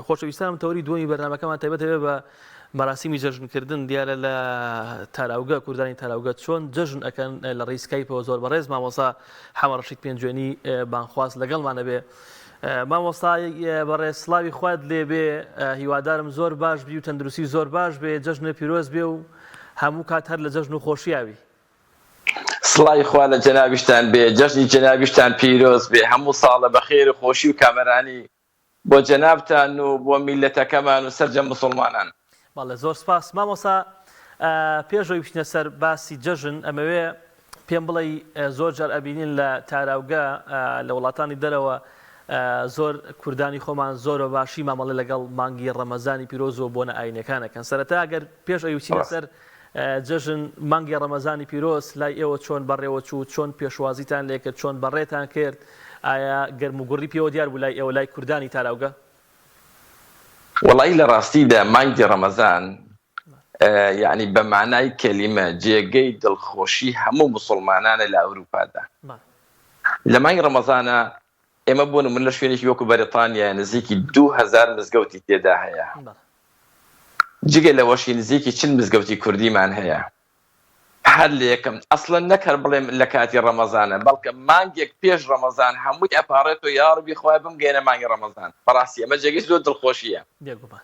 خۆشەویستانم تەوەری دووەمی بەرنامەکەمان تایبەت دەبێت بە مەراسیمی جەژنکردن دیارە لە تاراوگە کوردانی تاراوگە چۆن جەژن ئەکەن لە ڕێی سکایپەوە زۆر بەڕێز مامۆستا حەمەڕەشید پێنجوێنی بانگخواز لەگەڵمان ئەبێ مامۆستا بەڕێز سڵاوی خوات لێبێ هیوادارم زۆر باش بی و تەندروستی زۆر باش بێ جەژنە پیرۆز بێ و هەموو کات هەر لە جەژن و خۆشیاوی. سڵاوی خوا لە جەنابیشتان بێ جەژنی جەنابیشتان پیرۆز بێ هەموو ساڵە بە خێر و خۆشی و کامەرانی بۆ جەنابتان و بۆ میللەتەکەمان و سەرجەم موسڵمانان. بەڵێ زۆر سپاس مامۆستا پێش ئەوەی بچینە سەر باسی جەژن ئەمەوێ پێم بڵێی زۆر جار ئەبینین لە تاراوگە لە وڵاتانی دەرەوە زۆر کوردانی خۆمان زۆر بە باشی مامەڵە لەگەڵ مانگی ڕەمەزانی پیرۆز و بۆنە ئاینەکان ئەکەن سەرەتا گەر پێش ئەوی بچینە سەر جەژن مانگی ڕەمەزانی پیرۆز لای ئێوە چۆن بەڕێوە چوو چۆن پێشوازیتان لێکرد چۆن بەڕێتان کرد ئایا گەرموگوڕی پێوە دیار بوو لای ئێوە لای کوردانی تاراوگە؟ وەڵایی لە ڕاستیدا مانگی ڕەمەزان یەعنی بە مانای کەلیمە جێگەی دڵخۆشی هەموو موسوڵمانانە لە ئەوروپادا. لە مانگی ڕەمەزانا ئێمە بۆ نمونە لە شوێنێکی وەکو بەریتانیا نزیکی 2000 مزگەوتی تێدا هەیە. جگە لەوەشی نزیکی 40 مزگەوتی کوردیمان هەیە. هەر لە یەکەم ئەسڵەن نەک هەر بڵێم لە کاتی ڕەمەزانە بەڵکە مانگێک پێش ڕەمەزان هەمووی ئەپاڕێتەوە یاڕەبی خوایە بمگەیەنە مانگی ڕەمەزان بەڕاستی ئەمە جێگەی زۆر دڵخۆشیە. بێگومان.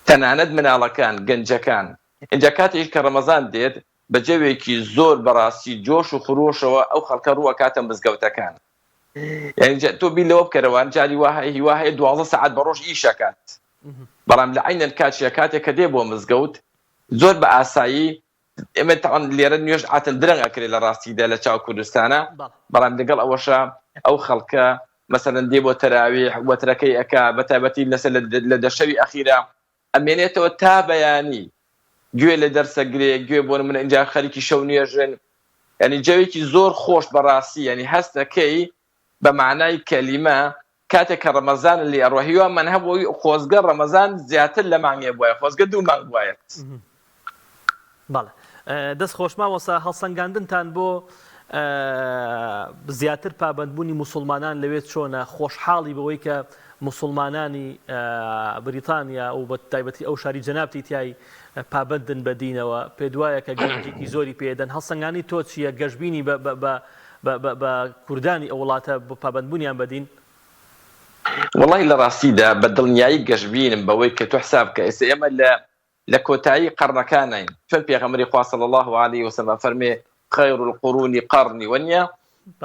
تەنانەت مناڵەکان گەنجەکان ئینجا کاتێکیش کە ڕەمەزان دێت بە جەوێکی زۆر بەڕاستی جۆش و خرۆشەوە ئەو خەڵکە ڕوو ئەکاتە مزگەوتەکان یانی تۆ بیر لەوە بکەرەوە جاری وا هەیە هیوا هەیە 12 سەعات بە ڕۆژ ئیش ئەکات بەڵام لە عەینەن کاتیشە کاتێک کە دێ بۆ مزگەوت زۆر بە ئاسایی ئێمە تەعەن لێرە نوێژ عاتن درەنگ ئەکرێ لە ڕاستیدا لە چاو کوردستانە بەڵام لەگەڵ ئەوەشا ئەو خەڵکە مەسەلەن دێ بۆ تەراویح وەترەکەی ئەکا بە تایبەتی لەسەر لە دەشەوی ئەخیرا ئەمێنێتەوە تا بەیانی گوێ لە دەرسە گرێ گوێ بۆ نمونە ئینجا خەریکی شەو نوێژن یعنی جەوێکی زۆر خۆش بەڕاستی یعنی هەستەکەی بە معنای کەلیمە کاتێک کە ڕەمەزان لێ ئەڕوا هیوامان هەبوو خۆزگە ڕەمەزان زیاتر لە مانگێ بوایە خۆزگە دوو مانگ بوایەت. بەڵێ دەست خۆش مامۆستا هەڵسەنگاندنتان بۆ زیاتر پابەندبوونی موسڵمانان لەوێ چۆنە خۆشحاڵی بەوەی کە موسڵمانانی بریتانیا و بە تایبەتی ئەو شاری جەنابتی تای پابەندن بە دینەوە پێدوایە کە گرنگیکی زۆری پێدەن هەڵسەنگانی تۆ چییە گەشببینی بە بە کوردانی ئەو وڵاتە بۆ پابەندبوونیان بە دین؟ وەڵای لە ڕاستیدا بە دڵنیایی گەشبینم بەوەی کە تۆ حساب بکە ئێستا ئێمە لە لە کۆتایی قەڕنەکانین چۆن پێغەمبەری خوا صلی اللە علیه وسلم ئەفەرمێ خیر القرون قرنی وەنیە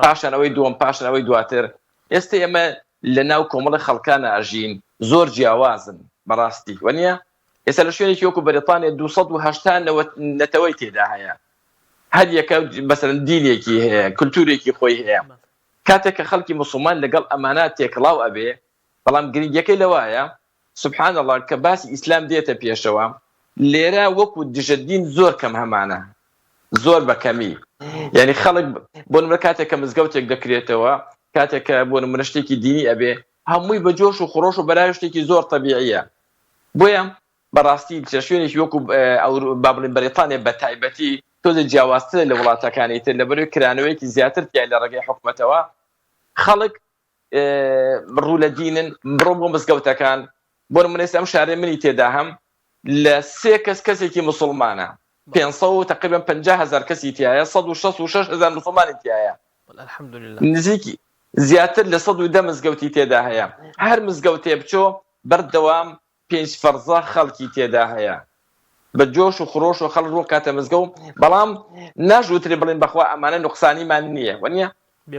پاشان ئەوەی دووەم پاشان ئەوەی دواتر ئێستا ئێمە لە ناو کۆمەڵی خەڵکانە ئەژین زۆر جیاوازن بەڕاستی وەنیە ئێستا لە شوێنێکی وەکو بەریتانیا 280 نەتەوەی تێدا هەیە هەر یەکە مەسەلەن دینێکی هەیە، کولتوورێکی خۆی هەیە. کاتێک کە خەڵکی موسڵمان لەگەڵ ئەمانە تێکەڵاو ئەبێ، بەڵام گرنگیەکەی لەوایە، سبحان اللە، کە باسی ئیسلام دێتە پێشەوە، لێرە وەکو دژە دین زۆر کەم هەمانە، زۆر بە کەمی. یانی خەڵک بۆ نمونە کاتێک کە مزگەوتێک دەکرێتەوە، کاتێک کە بۆ نمونە شتێکی دینی ئەبێ، هەمووی بە جۆش و خڕۆش و بەرای شتێکی زۆر تەبیعیە. بۆیە بەڕاستی لە شوێنێکی وەکو با بڵێین بەریتانیا بە تایبەتی تۆزێ جیاوازترە لە وڵاتەکانی تر لەبەرەوەی کرانەوەیەکی زیاتر تیای لە ڕێگەی حکومەتەوە خەڵک ڕوو لە دینن بڕۆ بۆ مزگەوتەکان بۆ نمونە ئێستا ئەم شارەی منی تێدا هەم لە سێ کەس کەسێکی مسوڵمانە 500 و تقریبا 50 هەزار کەسی تایە 166 هەزار مسوڵمانی تایە نزیکی زیاتر لە 110 مزگەوتی تێدا هەیە هەر مزگەوتێ بچۆ بەردەوام پێنج فەرزە خەڵکی تێدا هەیە بە جۆش و خرۆش و خەڵک ڕووکاتە مزگەوت بەڵام ناشوترێ بڵێن بەخوا ئەمانە نوقسانیمان نییە وەنیە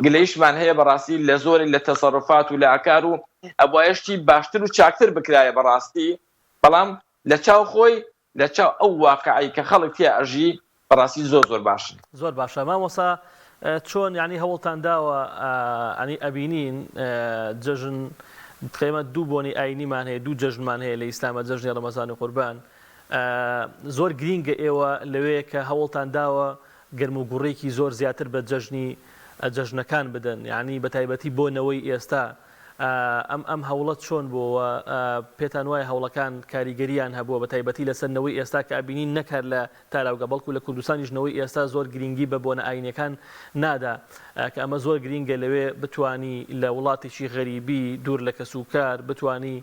گلەیشمان هەیە بەڕاستی لە زۆری لە تەسەروفات و لە ئاکار و ئەبوایە شتی باشتر و چاکتر بکرایە بەڕاستی بەڵام لە چاو خۆی لە چاو ئەو واقعەی کە خەڵک تیا ئەژی بەڕاستی زۆر زۆر باشن. زۆر باشە مامۆستا چۆن یانی هەوڵتان داوە ئەنی ئەبینین جەژن ئێمە دوو بۆنی ئاینیمان هەیە دوو جەژنمان هەیە لە ئیسلامە جەژنی ڕەمەزان و قوربان زۆر گرینگە ئێوە لەوێ کە هەوڵتان داوە گەرم و گوڕێکی زۆر زیاتر بە جەژنی جەژنەکان بدەن یعنی بە تایبەتی بۆ نەوەی ئێستا. ئەم ئەم هەوڵە چۆن بوو و پێتان وایە هەوڵەکان کاریگەرییان هەبووە بە تایبەتی لەسەر نەوەی ئێستا کە ئەبینین نەک هەر لە تاراوگە بەڵکو لە کوردستانیش نەوەی ئێستا زۆر گرینگی بە بۆنە ئاینیەکان نادا کە ئەمە زۆر گرینگە لەوێ بتوانی لە وڵاتێکی غەریبی دوور لە کەسوکار بتوانی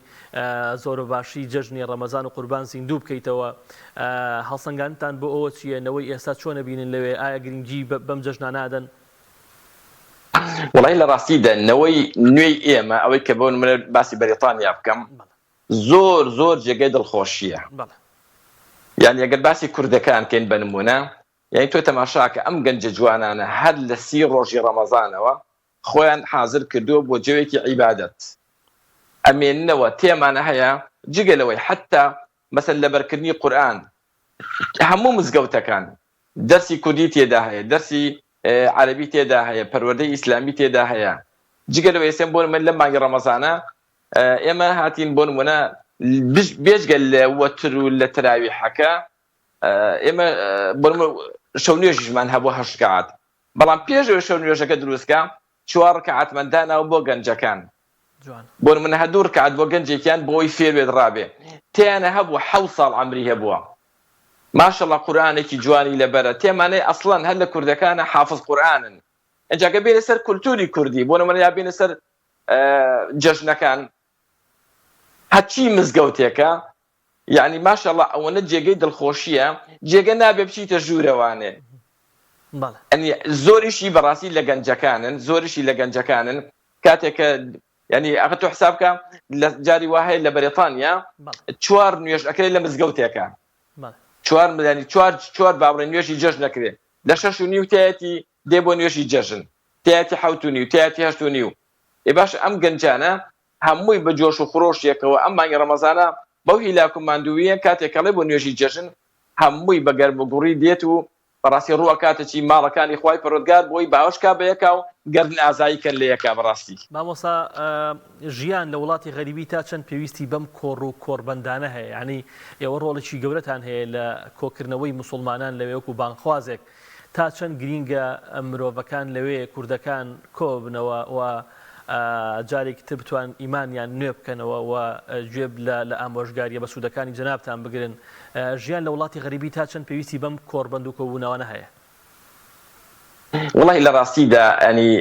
زۆر بە باشی جەژنی ڕەمەزان و قوربان زیندوو بکەیتەوە هەڵسەنگاندتان بۆ ئەوە چییە نەوەی ئێستا چۆن ئەبینن لەوێ ئایا گرینگی بەم جەژنانە ئەدەن؟ وەڵای لە ڕاستیدا نەوەی نوێی ئێمە ئەوەی کە بۆ نمونە باسی بەریتانیا بکەم زۆر زۆر جێگەی دڵخۆشییە یانی ئەگەر باسی کوردەکان کەین بە نمونە یانی تۆ تەماشاکە ئەم گەنجە جوانانە هەر لە سی ڕۆژی ڕەمەزانەوە خۆیان حازر کردووە بۆ جەوێکی عیبادەت ئەمێننەوە تێمانە هەیە جگە لەوەی حەتا مەسەن لەبەرکردنی قورئان هەموو مزگەوتەکان دەرسی کوردی تێدا هەیە دەرسی عەرەبی تێدا هەیە پەروەردەی ئیسلامی تێدا هەیە جگە لەوەی ئێستا بۆ من لەم مانگی ڕەمەزانە ئێمە هاتین بۆ نمونە بێجگە لە وەتر و لە تەراویحەکە ئێمە بۆ شەو نوێژیشمان هەبوو هەشت رکعات بەڵام پێش ئەوەی شەو نوێژەکە دروستکە چوار رکعاتمان داناوە بۆ گەنجەکان بۆ نمونە هە دوو رکعات بۆ گەنجێکیان بۆ ئەوەی فێر بێت ڕابێ تێیانە هەبوو حەوت ساڵ عەمری هەبووە ماشەڵا قورئانێکی جوانی لەبەرە تێمانەی ئەسڵەن هەر لە کوردەکانە حافز قورئانن ئینجا گەر بێنە سەر کولتوری کوردی بۆ نمونە یا بێنە سەر جەژنەکان هەرچی مزگەوتێکە یعنی ماشەڵا ئەوەنە جێگەی دڵخۆشیە جێگە نابێ بچیتە ژوورەوانێ یعنی زۆریشی بەڕاستی لە گەنجەکانن زۆریشی لە گەنجەکانن کاتێک کە یعنی ئەخە تۆ حساب بکە لە جاری وا هەیە لە بەریتانیا چوار نوێژ ئەکرێت لە مزگەوتێکە چوار ینی چوار چوار با بڵێن نوێژی جەژن ئەکرێ لە شەش و نیو تایەتی دێ بۆ نوێژی جەژن تایەتی حەوت و نیو تایەتی هەشت و نیو ئێ باش ئەم گەنجانە هەمووی بە جۆش و خرۆشێکەوە ئەم مانگی ڕەمەزانە بەو هیلاک و ماندوویە کاتێک کەڵێ بۆ نوێژی جەژن هەمووی بە گەرم و گوڕی دێت و بەڕاستی ڕوو ئەکاتە چی ماڵەکانی خوای پەروەردگار بۆی باوەش کا بە یەکا و گەردن ئازایی کەن لە یەکا بەڕاستی. مامۆستا ژیان لە وڵاتی غەریبی تا چەند پێویستی بەم کۆڕ و کۆڕبەندانە هەیە یانی ئێوە ڕۆڵێکی گەورەتان هەیە لە کۆکردنەوەی موسوڵمانان لەوێ وەکو بانگخوازێک تا چەند گرینگە مرۆڤەکان لەوێ کوردەکان کۆببنەوە و جارێکی تر بتوان ئیمانیان نوێ بکەنەوە و گوێ لە لە ئامۆژگاریە بەسوودەکانی جەنابتان بگرن ژیان لە وڵاتی غەریبی تا چەند پێویستی بەم کۆڕبەند و کۆبوونەوانە هەیە؟ وەڵاهی لە ڕاستیدا یانی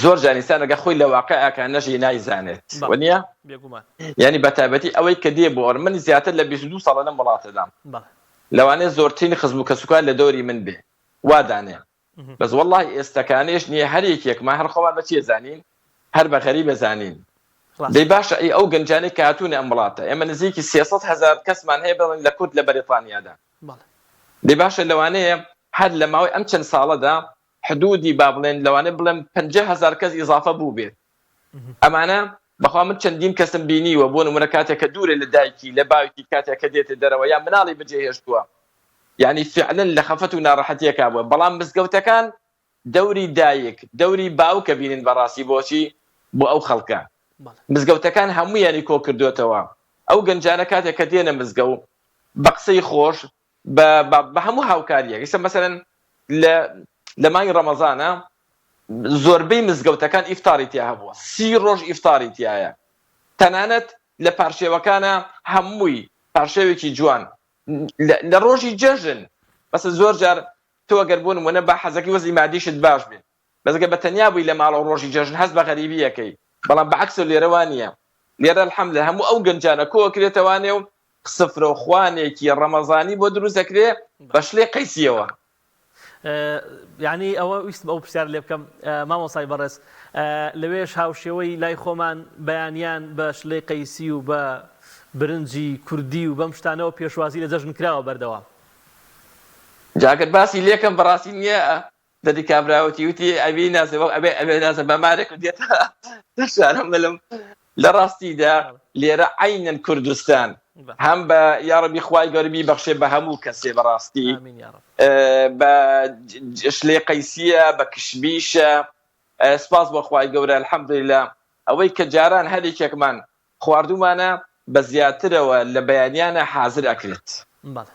زۆر جار ئینسان ئەگەر خۆی لە واقعێکا نەژی نایزانێت بەڵێ وەنیە؟ بێگومان. یانی بە تایبەتی ئەوەی کە دێ بۆ من زیاتر لە 22 ساڵە لەم وڵاتەدام بەڵێ. لەوانەیە زۆرترین خزم و کەسوکار لە دەوری من بێ وا دانێ بەس وەڵاهی ئێستەکانێش نیە هەر یەکێکمان هەر خۆمان بە چی ئەزانین هەر بە غەریب ئەزانین دەی باشە ئەی ئەو گەنجانەی کە هاتوونە ئەم وڵاتە ئێمە نزیکی 300 هەزار کەسمان هەیە بڵێن لە کورد لە بەریتانیادا دەی باشە لەوانەیە هەر لە ماوەی ئەم چەند ساڵەدا حدودی با بڵێن لەوانەیە بڵێم 50 هەزار کەس ئیزافە بووبێت ئەمانە بەخوا من چەندین کەسم بینیوە بۆ نمونە کاتێک کە دوورە لە دایکی لە باوکی کاتێک کە دێتە دەرەوە یا مناڵی بەجێهێشتووە یانی فعلەن لە خەفەت و ناڕەحەتیەکا بووە بەڵام مزگەوتەکان دەوری دایک دەوری باوکە بینن بەڕاستی بۆچی بۆ ئەو خەڵکە مزگەوتەکان هەموویانی کۆ کردۆتەوە ئەو گەنجانە کاتێک کە دێنە مزگەو بە قسەی خۆش بە بە هەموو هاوکاریەک ئیستا مەسەلەن لە لە مانگی ڕەمەزانە زۆربەی مزگەوتەکان ئیفتاری تیا هەبووە سی ڕۆژ ئیفتاری تایە تەنانەت لە پارشێوەکانە هەمووی پارشێوێکی جوان لە ڕۆژی جەژن بەسە زۆر جار تۆ گەر بۆ نمونە با حەزەکەی وەزعی مادیشت باش بێ بەس گەر بە تەنیا بووی لە ماڵەوە ڕۆژی جەژن هەست بە غەریبی ئەکەی بەڵام بە عەکسەوە لێرە وا نییە لێرە الحمدللە هەموو ئەو گەنجانە کۆ ئەکرێتەوانێ و سفرە و خوانێکی ڕەمەزانی بۆ دروست ئەکرێ بە شلەی قەیسیەوە. یانی ئەوە ویستم ئەو پرسیارە لێ بکەم مامۆستای بەڕێز لەوێش هاوشێوەی لای خۆمان بەیانیان بە شلەی قەیسی و بە برنجی کوردی و بەم شتانەوە پێشوازی لە جەژن کراوە بەردەوام. جا گەر باسی لێکەم بەڕاستی نییە دەدی کابرا وتی وتی ئەبی نازێ وەک ئەبێ ئەبێ نازە بە مارێک و دێتە سەر شارە ملم لە ڕاستیدا لێرە عەینەن کوردستان هەم بە یاڕەبی خوای گەورە بیبەخشێ بە هەموو کەسێ بەڕاستی بە شلەی قەیسیە بە کشمیشە سپاس بۆ خوای گەورە الحمدللە ئەوەی کە جاران هەر یەکێکمان خواردومانە بە زیاترەوە لە بەیانیانە حازر ئەکرێت. بەڵێ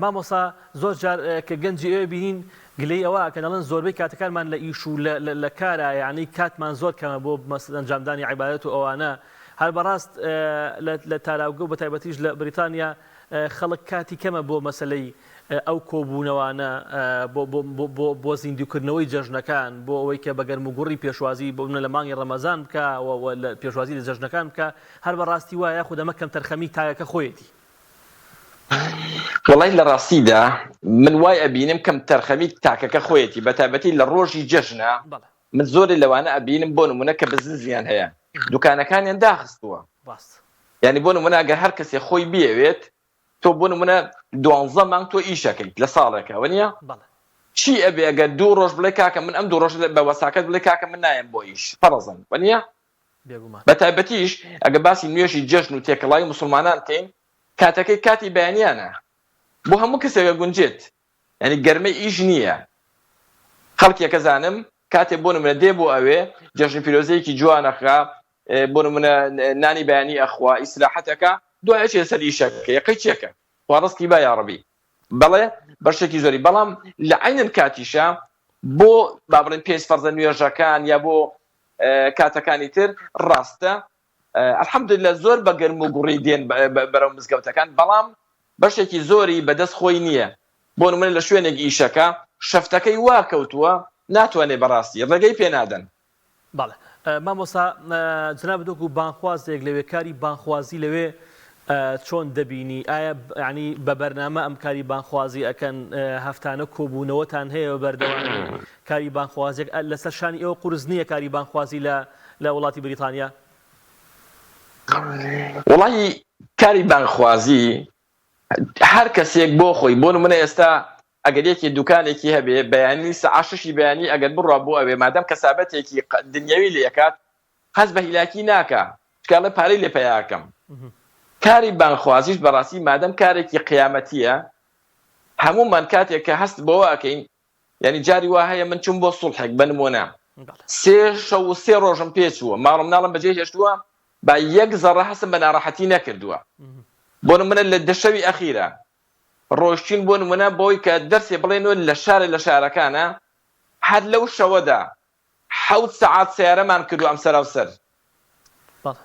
مامۆستا زۆر جار کە گەنجی ئێوە بینین. گلەیی ئەوە ئەکەن ئەڵێن زۆربەی کاتەکانمان لە ئیش و لە لە کارا یانی کاتمان زۆر کەمە بۆ مەسەلەن ئەنجامدانی عیبادەت و ئەوانە هەر بەڕاست لە لە تاراوگە و بەتایبەتیش لە بریتانیا خەڵک کاتی کەمە بۆ مەسەلەی ئەو کۆبوونەوانە بۆ بۆ بۆ بۆ بۆ زیندووکردنەوەی جەژنەکان بۆ ئەوەی کە بە گەرموگوڕی پێشوازی بۆ لە مانگی ڕەمەزان بکا و و لە پێشوازی لە جەژنەکان بکا هەر بەڕاستی وایە یاخود ئەمە کەمتەرخەمی تاکەکە خۆیەتی؟ وەڵای لە ڕاستیدا من وای ئەبینم کەم تەرخەمی تاکەکە خۆیەتی بەتایبەتی لە ڕۆژی جەژنە من زۆرێ لەوانە ئەبینم بۆ نمونە کە بزنزیان هەیە دوکانەکانیان داخستووە یعنی بۆ نمونە ئەگەر هەر کەسێ خۆی بیەوێت تۆ بۆ نمونە دوانزە مانگ تۆ ئیشەکەیت لە ساڵێکە وەنیە چی ئەبێ ئەگەر دوو ڕۆژ بڵێ کاکە من ئەم دوو ڕۆژ بە وەساکەت بڵێ کاکە من نایەم بۆ ئیش فەڕزن وەنیە بێگومان. بە تایبەتیش ئەگەر باسی نوێژی جەژن و تێکەڵاوی موسڵمانان بکەین کاتەکەی کاتی بەیانیانە بۆ هەموو کەسێک ئەگونجێت یانی گەرمەی ئیش نییە خەڵکێک ئەزانم کاتێ بۆ نمونە دێ بۆ ئەوێ جەژن پیرۆزەیەکی جوان ئەخا بۆ نمونە نانی بەیانی ئەخوا ئیسراحەت ئەکا دوای ئەچێ سەر ئیشەکەی قەی چێکە خوا ڕزقی با یاڕەبی بەڵێ بەشێکی زۆری بەڵام لە عەینەن کاتیشا بۆ با بڵێن پێش فەرزە نوێژەکان یا بۆ کاتەکانی تر ڕاستە الحمدللە زۆر بە گەرم و گوڕی دێن بەرەو مزگەوتەکان بەڵام بەشێکی زۆری بەدەست خۆی نییە بۆ نمونە لە شوێنێک ئیشەکە شەفتەکەی وا کەوتووە ناتوانێت بەڕاستی ڕێگەی پێ نادەن. بەڵێ مامۆستا جەنابت وەکو بانگخوازێک لەوێ کاری بانگخوازی لەوێ چۆن دەبینی ئایا یانی بە بەرنامە ئەم کاری بانگخوازی ئەکەن هەفتانە کۆبوونەوەتان هەیە بە بەردەوامی کاری بانگخوازیەک لەسەر شانی ئێوە قورس نییە کاری بانگخوازی لە لە وڵاتی بریتانیا؟ وەڵاهی کاری بانگخوازی هەر کەسێک بۆ خۆی بۆ نمونە ئێستا ئەگەر یەکێ دوکانێکی هەبێ بەیانی سەعا شەشی بەیانی ئەگەر بڕوا بۆ ئەوێ مادەم کەسابەتێکی دنیاوی لێ ئەکات هەست بە هیلاکی ناکا چونکە ئەڵێ پارەی لێ پەیا ئەکەم کاری بانگخوازیش بەڕاستی مادەم کارێکی قیامەتیە هەموومان کاتێک کە هەست بەوە ئەکەین یانی جاری وا هەیە من چوم بۆ سوڵحێک بە نموونە سێ شەو و سێ ڕۆژم پێ چووە ماڵ و مناڵم بەجێ هێشتووە با یەک زەڕە هەستم بە ناڕەحەتی نەکردووە بۆ نموونە لە دە شەوی ئەخیرا ڕۆشتین بۆ نموونە بۆی کە دەرسێ بڵێن و لە شارێ لە شارەکانە هەر لەو شەوەدا حەوت سەعات سەیارەمان کردووە ئەم سەراوسەر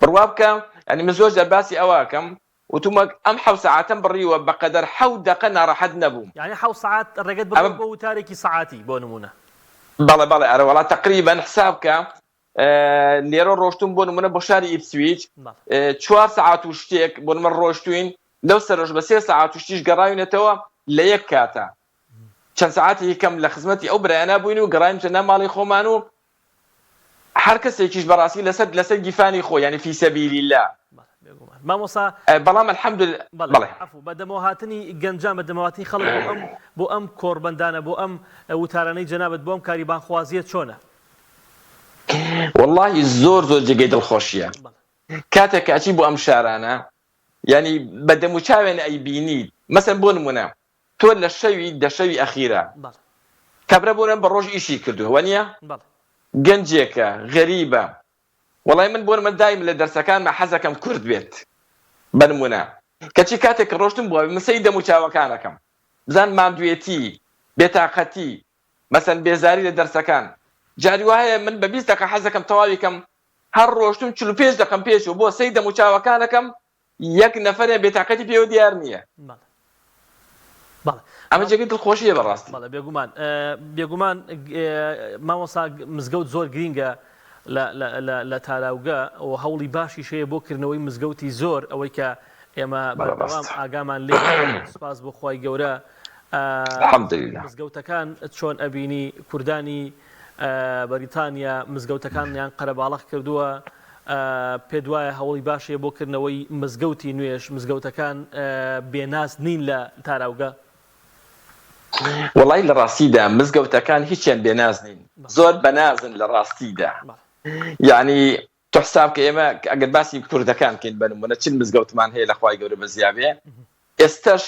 بڕوا بکە یانی من زۆر جار باسی ئەوە ئەکەم وتومە ئەم حەوت سەعاتەم بڕیوە بەقەدەر حەوت دەقە ناڕەحەت نەبووم. یانی حەوت سەعات ڕێگەت بڕیوە بۆ وتارێکی سەعاتی بۆ نموونە. بەڵێ بەڵێ ئەرێ وەڵا تەقریبەن حساب کە لێرە ڕۆشتوم بۆ نموونە بۆ شاری ئیپسویچ چوار سەعات و شتێک بۆ نموونە ڕۆشتوین لەو سەرەش بە سێ سەعات و شتیش گەڕاوینەتەوە لە یەک کاتە چەند سەعاتێکی کەم لە خزمەتی ئەو برایانە بووین و گەڕاینەتە ناو ماڵی خۆمان و هەر کەسێکیش بەڕاستی لەسەر لەسەر گیرفانی خۆی یانی فی سبیل اللە. بەڵێ بێگومان مامۆستا. بەڵام الحمد للە بەڵێ بەڵێ. عەفو بە دەمەوە هاتنی گەنجان بە دەمەوە هاتنی خەڵک بۆ ئەم بۆ ئەم کۆڕبەندانە بۆ ئەم وتارانەی جەنابت بۆ ئەم کاری بانگخوازییە چۆنە؟ وەڵاهی زۆر زۆر جێگەی دڵخۆشیە بەڵێ. کاتێک کە ئەچی بۆ ئەم شارانە یانی بە دەموچاوێن ئەیبینیت مەسەن بۆ نمونە تۆ لە شەوی دە شەوی ئەخیرا بەڵێ. کابرا بۆ نمونە بە ڕۆژ ئیشی کردووە وەنیە؟ بەڵێ. گەنجێکە غەریبە وەڵای من بۆ نمونە دایم لە دەرسەکانما حەزەکەم کورد بێت بە نمونە کەچی کاتێک کە ڕۆشتم بۆ ئەوێ من سەیری دەموچاوەکان ئەکەم بزانم ماندوێتی بێتاقەتی مەسەن بێزاری لە دەرسەکان جاری وا هەیە من بە 20 دەقە حەزەکەم تەواوی کەم هەر ڕۆشتم 45 دەقەم پێ چووە بۆ سەیری دەموچاوەکان ئەکەم یەک نەفەریان بێتاقەتی پێوە دیار نییە. بەڵێ. بەڵێ. ئەمە جێگەی دڵخۆشییە بەڕاستی. بەڵێ بێگومان بێگومان مامۆستا مزگەوت زۆر گرینگە لە لە لە لە تاراوگە و هەوڵی باشیش هەیە بۆ کردنەوەی مزگەوتی زۆر ئەوەی کە ئێمە بەڵێ بەردەوام ڕاستە. ئاگامان لێ سوپاس بۆ خوای گەورە الحمدللە. مزگەوتەکان چۆن ئەبینی کوردانی بەریتانیا مزگەوتەکانیان قەرەباڵغ کردووە پێت وایە هەوڵی باش هەیە بۆ کردنەوەی مزگەوتی نوێش، مزگەوتەکان بێ ناز نین لە تاراوگە؟ وەڵای لە ڕاستیدا مزگەوتەکان هیچیان بێ ناز نین زۆر بەنازن لە ڕاستیدا یەعنی تۆ حساب کە ئێمە ئەگەر باسی کوردەکان بکەین بە نمونە چل مزگەوتمان هەیە لە خوای گەورە بەزیابێ ئێستەش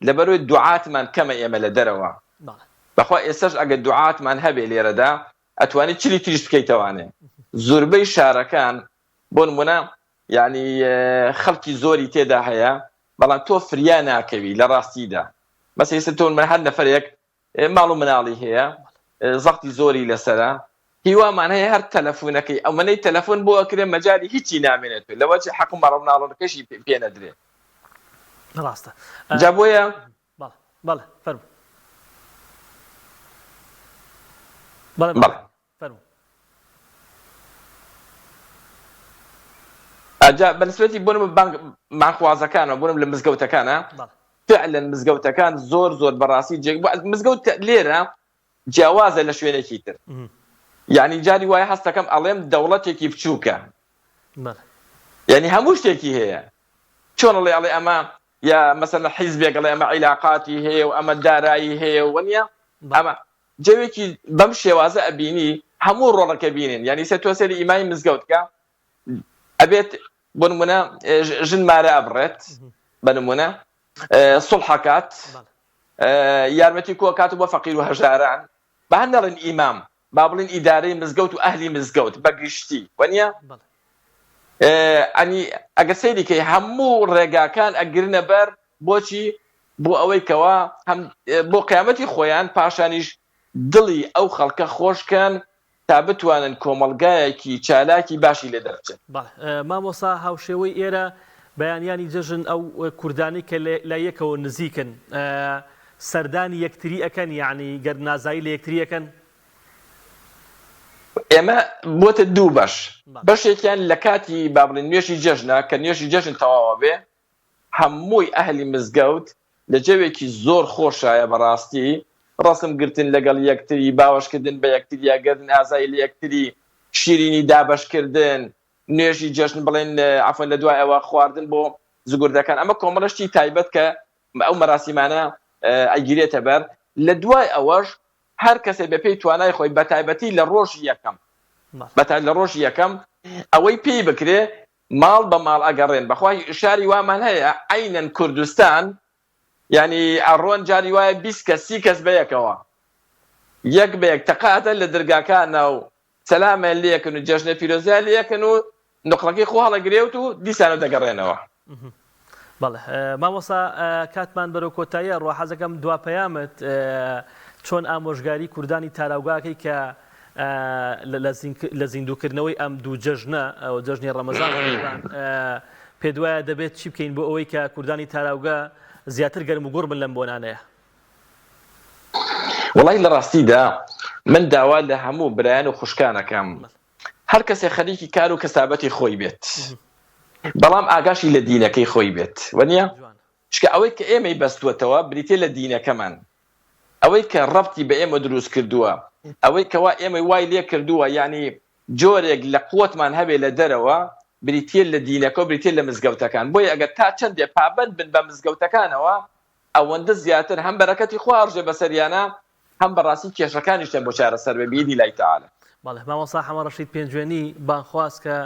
لەبەرئەوەی دوعاتمان کەمە ئێمە لە دەرەوە بەخوا ئێستەش ئەگەر دوعاتمان هەبێ لێرەدا ئەتوانی چلی تریش بکەیتەوانێ زوربەی شارەکان بۆ نمونە یعنی خەڵکی زۆری تێدا هەیە بەڵام تۆ فریا ناکەوی لە ڕاستیدا مەسە ئێستا تۆ من هەر نەفرێک ماڵ و مناڵی هەیە زەختی زۆری لەسەرە هیوامان هەیە هەر تەلەفونەکەی ئەوەنەی تەلەفون بۆ ئەکرێ مەجالی هیچی نامێنێت و لەوەچێ حەق ماڵ و مناڵەکەشی پێ نەدرێ. ڕاستە. جا بۆیە. بەڵێ بەڵێ فەرموو. بەڵێ بەڵێ. فەرموو. ئەجا بە نسبەتی بۆ نموونە بانگ بانگخوازەکانەوە بۆ نموونە لە مزگەوتەکانە بەڵێ. فعلا مزگەوتەکان زۆر زۆر بەڕاستی جێ مزگەوت لێرە جیاوازە لە شوێنێکی تر یعنی جاری وایە هەستەکەم ئەڵێم دەوڵەتێکی بچووکە یعنی هەموو شتێکی هەیە چۆن ئەڵێ ئەڵێ ئەمە یا مەسەلە حیزبێک ئەڵێ ئەمە عیلاقاتی هەیە و ئەمە دارایی هەیە و وەنیە ئەمە جەوێکی بەم شێوازە ئەبینی هەموو ڕۆڵەکە بینن یعنی سێ تۆ سەری ئیمامی مزگەوت کە ئەبێت بۆ نمونە ژن مارە ئەبڕێت بە نمونە سوڵحەکات یارمەتی کۆکات بۆ فەقیر و هەژاران با نەڵێن ئیمام با بڵێن ئیدارەی مزگەوت و ئەهلی مزگەوت بە گشتی وەنیە ئەنی ئەگە سەیری کەی هەموو ڕێگاکان ئەگرنە بەر بۆچی بۆ ئەوەی کەوا هەم بۆ قیامەتی خۆیان پاشانیش دڵی ئەو خەڵکە خۆشکەن تا بتوانن کۆمەڵگایەکی چالاکی باشی لێ دەربچن. بەڵێ مامۆستا هاوشێوەی ئێرە بەیانیانی جەژن ئەو کوردانەی کە لای یەکەوە نزیکن سەردانی یەکتری ئەکەن یەعنی گەر نازایی لە یەکتری ئەکەن؟ ئێمە بۆتە دوو بەش بەشێکیان لە کاتی با بڵێین نوێژی جەژنە کە نوێژی جەژن تەواوە بێ هەمووی ئەهلی مزگەوت لە جەوێکی زۆر خۆشایە بەڕاستی ڕەسم گرتن لەگەڵ یەکتری باوەش کردن بە یەکتریا گەردن ئازایی لە یەکتری شیرینی دابەش کردن نوێژی جەژن بڵێن عەفوەن لە دوای ئەوە خواردن بۆ زگوردەکان ئەمە کۆمەڵە شتی تایبەت کە ئەو مەراسیمانە ئەگیرێتە بەر لە دوای ئەوەش هەر کەسێ بە پێی توانای خۆی بە تایبەتی لە ڕۆژی یەکەم بە لە ڕۆژی یەکەم ئەوەی پێی بکرێ ماڵ بە ماڵ ئەگەڕێن بەخوا شاری وامان هەیە عەینەن کوردستان یانی ئەڕۆن جاری وایە 20 کەس 30 کەس بەیەکەوە یەک بە یەک تەقە ئەدەن لە درگاکانە و سەلامیان لێکن و جەژنە پیرۆزیان لێکن و نوقڵەکەی خۆ هەڵەگرێوت و دیسانەوە دەگەڕێنەوە. بەڵێ مامۆستا کاتمان بەرەو کۆتایی ئەڕوا حەزەکەم دوا پەیامت چۆن ئامۆژگاری کوردانی تاراوگاکەی کە لە زیندووکردنەوەی ئەم دوو جەژنە جەژنی ڕەمەزان پێت وایە دەبێت چی بکەین بۆ ئەوەی کە کوردانی تاراوگە زیاتر گەرم و گوڕ بن لەم بۆنانەیە؟ وەڵای لە ڕاستیدا من داوا لە هەموو برایان و خوشکانەکەم هەر کەسێ خەریکی کار و کەسابەتی خۆی بێت بەڵام ئاگاشی لە دینەکەی خۆی بێت وەنیە چکە ئەوەی کە ئێمەی بەستووەتەوە بریتە لە دینەکەمان ئەوەی کە ڕەبتی بە ئێمە دروست کردووە ئەوەی کەوا ئێمەی وای لێ کردووە یعنی جۆرێک لە قوتمان هەبێ لە دەرەوە بریتە لە دینەکە و بریتە لە مزگەوتەکان بۆیە ئەگەر تا چەندێ پابەند بن بە مزگەوتەکانەوە ئەوەندە زیاتر هەم بەرەکەتی خوا ئەڕژێ بەسەریانا هەم بەڕاستی کێشەکانیشیان بۆ چارەسەر بێ بئیذن اللە تعالی. بەڵێ مامۆستا حەمە ڕەشید پێنجوێنی بانگخواز کە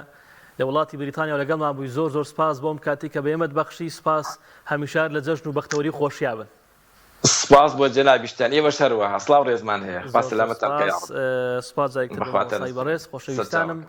لە وڵاتی بریتانیاوە لەگەڵمان بووی زۆر زۆر سپاس بۆ ئەم کاتەی کە بە ئێمەت بەخشی سپاس هەمیشە هەر لە جەژن و بەختەوەری و خۆشیا بن. سپاس بۆ جەنابیشتان ئێوەش هەروەها سڵاو ڕێزمان هەیە خوا زۆر زۆر سەلامەتتان بکا سپاس یاڕەب. سپاس جارێکی تر بۆ بەخواتان مامۆستای بەڕێز سەرچاوەکەم. خۆشەویستانم.